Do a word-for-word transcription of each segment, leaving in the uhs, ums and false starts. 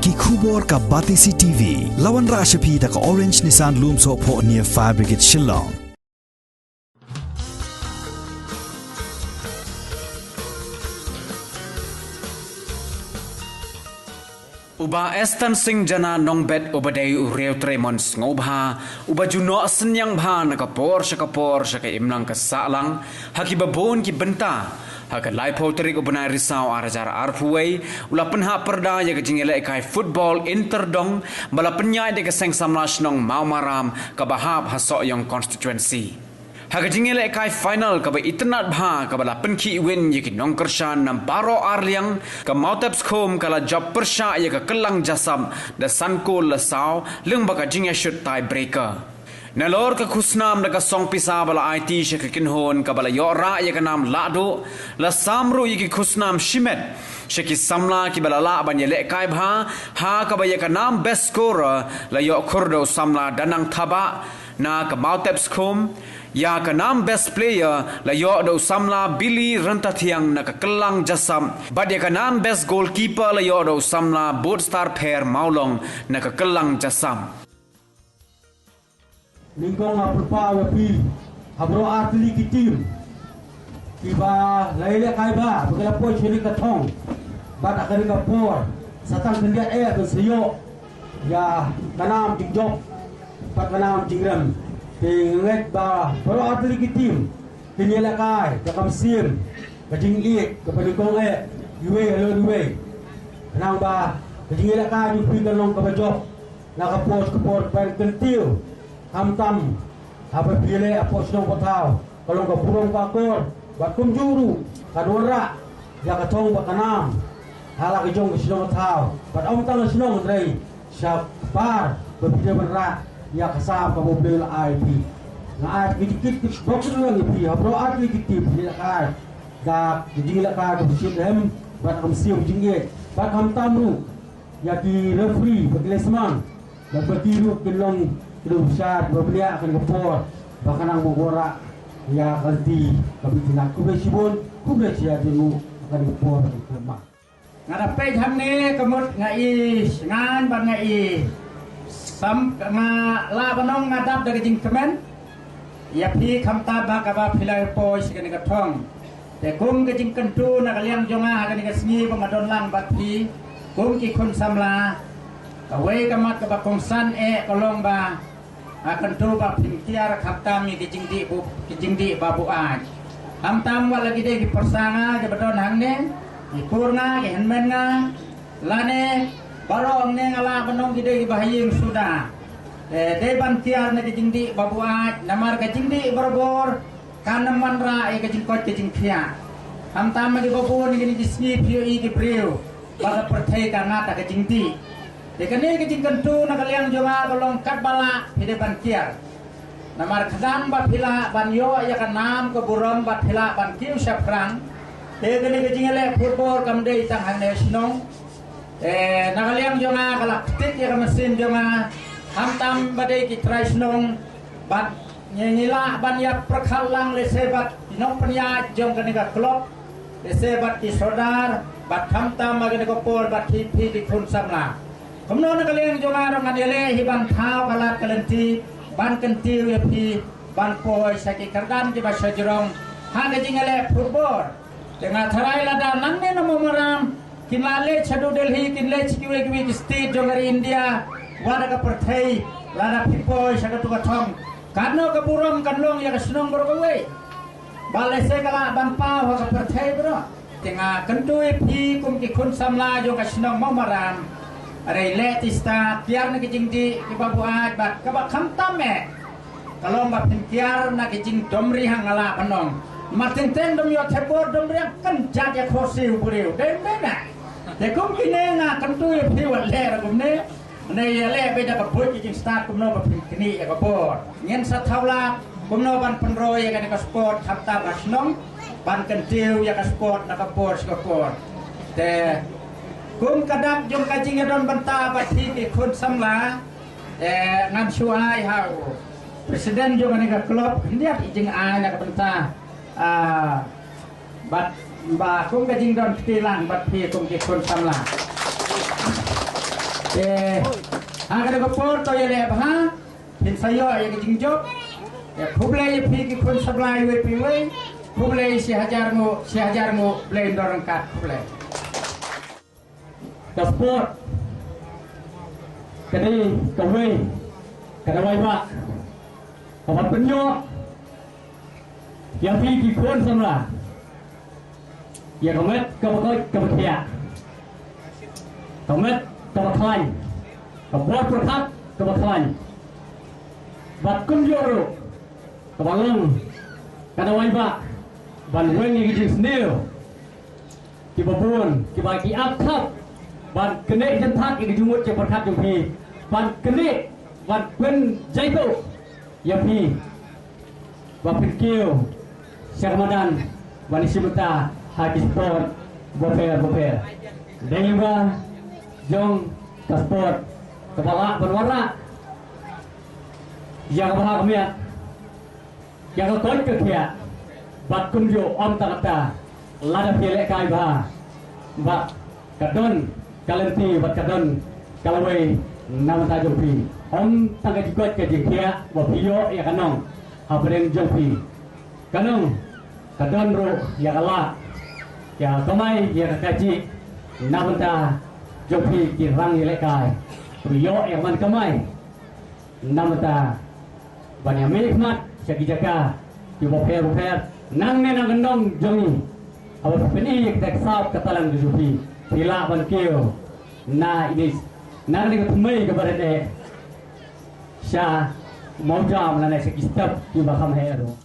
Ki khubor ka Batesi T V. La wanrah sha phi da ka Orange Nissan Lumsohphoh near Fire Brigade Shillong. U Bah Esther Singh Jana Nongbet uba dei u riewtrei mon sngewbha, uba ju noh synñiang bha na ka por sha ka por sha ka imlang ka sahlang, ha kiba bun ki bynta. Ha ka laiphew tarik u bnai Risaw ar hajar arphew wei, u la pynhap pyrda ïa ka jingïalehkai football inter dong, ba la pynïaid da ka seng samla shnong Mawmaram, kaba hap ha Sohiong constituency. Ha ka jingïalehkai final kaba itynnad bha kaba la pynkhih win ïa ki nongkyrshan na baroh arliang, ka Mawtepskhum ka la jop pyrshah ïa ka Kyllang Jasap da san kol la saw, lyngba ka jingïashut tiebreaker. Nalor ka khusnam da ka song pisa ba la aiti sha ka kynhun kaba la ïoh rah ïa ka nam lahduh, la sam ruh ïa ki khusnam shimet sha ki samla kiba la lah ban ïalehkai bha, ha kaba ïa ka nam best scorer la ïoh khur da u samla Danang Thabah na ka Mawtepskhum, ïa ka nam best player la ïoh da u samla Billy Ryntathiang na ka Kyllang Jasap, bad ïa ka nam best goalkeeper la ïoh da u samla Bootstar Pher Mawlong na ka Kyllang Jasap. Nyngkong nga pyrshah ïa phi ha baroh artylli ki team kiba la ïalehkai bha, ba ki la poi sha kane ka thong. Bad ha kane ka por sa tang khyndiat eh ban sa ïoh ïa ka nam jingjop bad ka nam jingrem. Te nga ngeit ba baroh artylli ki team kin ïalehkai da ka mynsiem, ka jingïeit, kaba nyngkong eh iwei halor iwei. Khnang ba ka jingïalehkai jong phi kan long kaba jop na ka por sha ka por, ban kyntiew. Khamtam haba phi ïaleh hapoh shnong pathaw, ka long ka burom ka akor, bad kumjuh ruh kan wanrah ïa ka thong bad ka nam ha la ka jong ka shnong ka thaw, bad ym tang ka shnong, hynrei sha kpar ba phi dei ban rah ïa ka sam kaba U Blei u la ai ïa phi. Nga ai ki jingkit, kit bok kit lang ïa phi ha baroh artylli ki team, phi dei ban rah da ka jingïalehkai kaba shit hem bad ka mynsiem jingïeit, bad khamtam ruh ïa ki referee bad ki linesman, bad ba ki ruh kin long ki nongbishar ba bniah ha kane ka por, ba kan nang wanrah ïa ka lynti kaba itynnad. Khublei shibun, khublei shihajar nguh ha kane ka por, khublei. Nga da peit hangne ka mut nga i shngain bad nga i sam, nga lah ban ong nga dap da ka jingkmen ïa phi khamtam ba kaba phi la poi sha kane ka thong. Te kum ka jingkyntu na ka liang jong nga ha kane ka sngi ba nga don lang bad phi kum ki khun samla, kawei ka mat kaba kongsan eh ka long ba nga kyntu ba phin kiar khamtam ïa ki jingdih bu, ki jingdih ba buaid. Khamtam wat la ki dei ki pyrsa nga kiba don hangne, ki kur nga, ki hynmen nga, lane baroh hangne nga lah ban ong ki dei kiba ha ïing suda. Te dei ban kiar na ki jingdih ba buaid, namar ka jingdih barabor kan ym wanrah ïa ka jingkoit ka jingkhiah. Khamtam ha kiba bun ha kine ki sngi phi ïohi ki briew ba ka pyrthei ka ngat ha ka jingdih. Te kane ka jingkyntu na ka liang jong nga ka long katba lah phi dei ban kiar. Namar khnang ba phi lah ban ïoh ïa ka nam ka burom bad phi lah ban kiew shaphrang. Te kane ka jingïaleh football kam dei tang hangne shnong. Eh, na ka liang jong nga ka la ktik ïa ka mynsiem jong nga, khamtam ba dei ki trai shnong, bad ngi, ngi lah ban ïa pyrkhat lang lehse bad ki nongpynïaid jong kane ka club, lehse bad ki sordar, bad khamtam ha kane ka por bad phi, phi ki khun samla. Kumno na ka liang jong nga ruh ngan ïaleh hi ban thaw ka lad ka lynti ban kyntiew ïa phi ban poi sha ki kyrdan kiba shajrong ha ka jingïaleh football. Te nga tharai lada nangne na Mawmaram kin la leit sha New Delhi, kin leit sha kiwei kiwei ki state jong ka ri India, wat ha ka pyrthei, lada phi poi sha katu ka thong, katno ka burom kan long ïa ka shnong baroh kawei. Ba lehse ka lah ban paw ha ka pyrthei baroh. Te nga kyntu ïa phi kum ki khun samla jong ka shnong Mawmaram, hynrei leh tista, kiar na ki jingdih kiba buaid bad kaba khamtam eh ka long ba phin kiar na ki jingdom riang, nga lah ban ong. Mar teng teng dom ïoh thep bor dom riang kan jat ïa khohsiew briew. Dei, dei na. Te kum kine nga kyntu ïa phi wat leh ruh kumne. Mynne ïaleh beit da ka buit ki jingstad kumno ba phin knieh ïa ka bor. Ngin sa thaw lad kumno ban pynroi ïa kane ka sport khamtam ha shnong, ban kyntiew ïa ka sport na ka por sha ka por. Te kum ka dak jong ka jingïadon bynta bad phi ki khun samla, eh, ngan shu ai ha u president jong kane ka club khyndiat i jingai na ka bynta, ah, bad ba kum ka jingdon kti lang bad phi kum ki khun samla. Te ha kane ka por to ïaleh bha, phin sa ïoh ïa ka jingjop. Ïa khublei ïa phi ki khun samla iwei pa iwei. Khublei shi hajar nguh, shi hajar nguh, Blei un don ryngkat, khublei. Ka sport ka dei kawei ka dawai bah kaba pynïoh ïa phi ki khun samla ïa ka met kaba koit kaba khiah, ka met kaba khlaiñ, ka bor pyrkhat kaba khlaiñ. Bad kumjuh ruh kaba long ka dawai bah ban weng ïa ki jingsniew kiba bun kiba ki ap thap ban knieh jynthak ïa ki jingmut jingpyrkhat jong phi, ban knieh ban pynjaituh ïa phi ba phin kiew sha ka madan ban ïashim bynta ha ki sport bapher bapher. Dei lyngba jong ka sport kaba lah ban wanrah ïa ka bha ka miat, ïa ka koit ka khiah. Bad kumjuh ym tang katta, lada phi lehkai bha, bad ka don ka lynti bad ka don ka lawei na bynta jong phi. Ym tang ka jingkoit ka jingkhiah ba phi ïoh ïa ka nong hapdeng jong phi. Ka nong ka don ruh ïa ka lad, ïa ka kamai, ïa ka kajih na bynta jong phi ki rang ïalehkai. Phi ïoh ïa ka ban kamai na bynta ban ïa mihkhmat sha ki jaka kiba pher bapher nangne na ka nong jong ngi. Haba phin ïoh ïa kita ki sap ka talang ka jong phi, phi lah ban kiew na ine, na kane ka thymmei kaba rit eh sha mawjam lane sha ki step kiba kham heh ruh.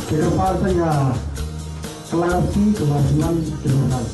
Kita pasang ya, kelas C, kelas enam, kelas enam.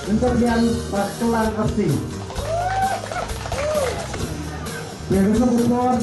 Untuk yang Magelang F C. Biar besok kupon.